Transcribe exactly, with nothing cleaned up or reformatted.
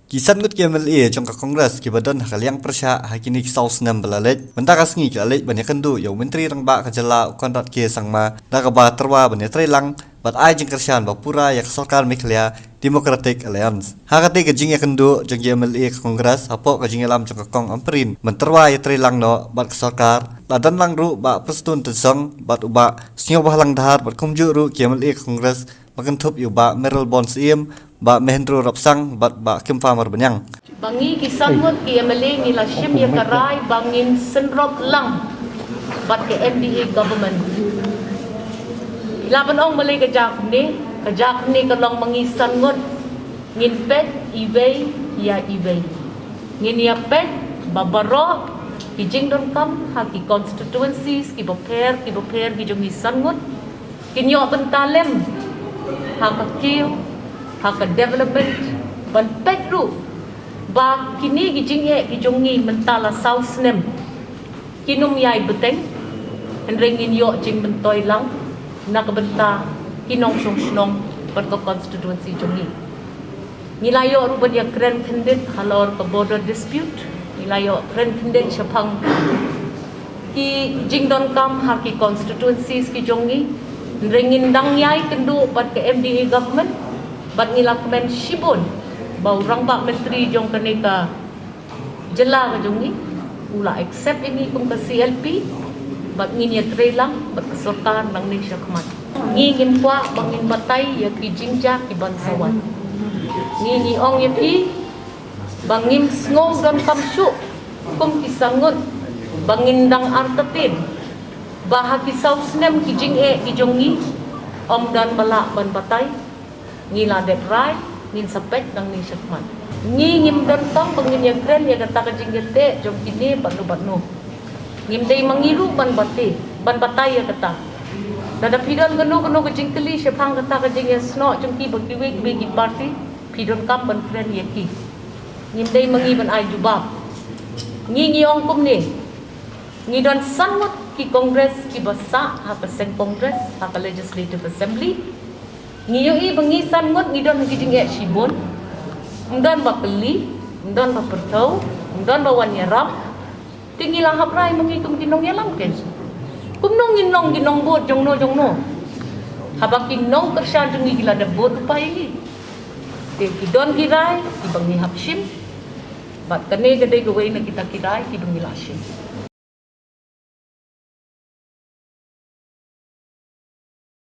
Ki san ngut ki M L A jong ka Congress kiba don ha ka liang pyrshah ha kine ki saw snem ba la leit, mynta ka sngi ki la leit ban ïakynduh ïa u Myntri Rangbah ka jylla u Conrad K Sangma da kaba tyrwa ban ïatreilang bad ai jingkyrshan ba pura ïa ka sorkar Meghalaya Democratic Alliance. Ha katei ka jingïakynduh jong ki M L A ka Congress hapoh ka jingïalam jong ka Kong Ampareen ban tyrwa ïatreilang noh bad ka sorkar, la don lang ruh Bah Prestone Tynsong bad u Bah Sniawbhalang Dhar bad kumjuh ruh ki M L A ka Congress ba kynthup ïa u Bah Mayralborn Syiem, Bah Mahendra Rapsang bad Bah Kempha Marbaniang. Ba ngi ki san ngut ki M L A ngi la shim ïa ka rai ba ngin synrop lang bad ka M D A government. Ngi la ban ong balei ka jaka ne, ka jaka ne ka long ba ngi san ngut ngin peit iwei ïa iwei. Ngin ïa peit ba baroh ki jingdonkam ha ki constituencies kiba pher kiba pher ki jong ngi san ngut kin ïoh bynta lem ha ka kiew, ha ka development, ban peit ruh ba kine ki jingeh ki jong ngi mynta la saw snem kin ym ïai bteng, hynrei ngin ïoh jingmyntoi lang na ka bynta ki nongshong shnong bad ka constituency jong ngi. Ngi la ïoh ruh ban ïakren khyndiat halor ka border dispute. Ngi la ïoh kren khyndiat shaphang ki jingdonkam ha ki constituencies ki jong ngi. Hynrei ngin dang ïai kynduh bad ka M D A government bad ngi la kmen shibun ba u rangbah myntri jong kane ka jylla ka jong ngi u la accept ïa ngi kum ka C L P bad ngin ïatreilang bad ka sorkar nangne shakhmat. Ngi ngim kwah ba ngin batai ïa ki jingjia kiban sa wan. Ngi ngi ong ïa ki ba ngim sngew donkam shuh kum ki san ngut ba ngin dang artatien ba ha ki saw snem ki jingeh ki jong ngi ym don ba lah ban batai. Ngi la dep rai, ngin sa peit nangne shakhmat. Ngi ngim donkam ba ngin ïakren ïa kata ka jingïateh jong kine bad no bad no. Ngim dei ma ngi ruh ban batai, ban batai ïa kata. Lada phi don kano kano ka jingkylli shaphang kata ka jingïasnoh jong ki bad kiwei kiwei ki party, phi donkam ban kren ïa ki. Ngim dei ma ngi ban ai jubab. Ngi ngi ong kumne. Ngi don san ngut ki Congress kiba sah ha ka seng Congress ha ka Legislative Assembly. Ngi ïohi ba ngi san ngut ngi don ha ki jingeh shibun. Ym don ba kylli, ym don ba pyrthew, ym don ba wan ïarap. Te ngi la hap rai ma ngi kum ki nongïalam kein. Kumno ngin long ki nongbud jongno jongno haba ki nongkyrshan jong ngi ki la dep bud lypa ïa ngi. Te ki don ki rai kiba ngi hap shim. Bad kane ka dei kawei na kita ki rai kiba ngi la shim.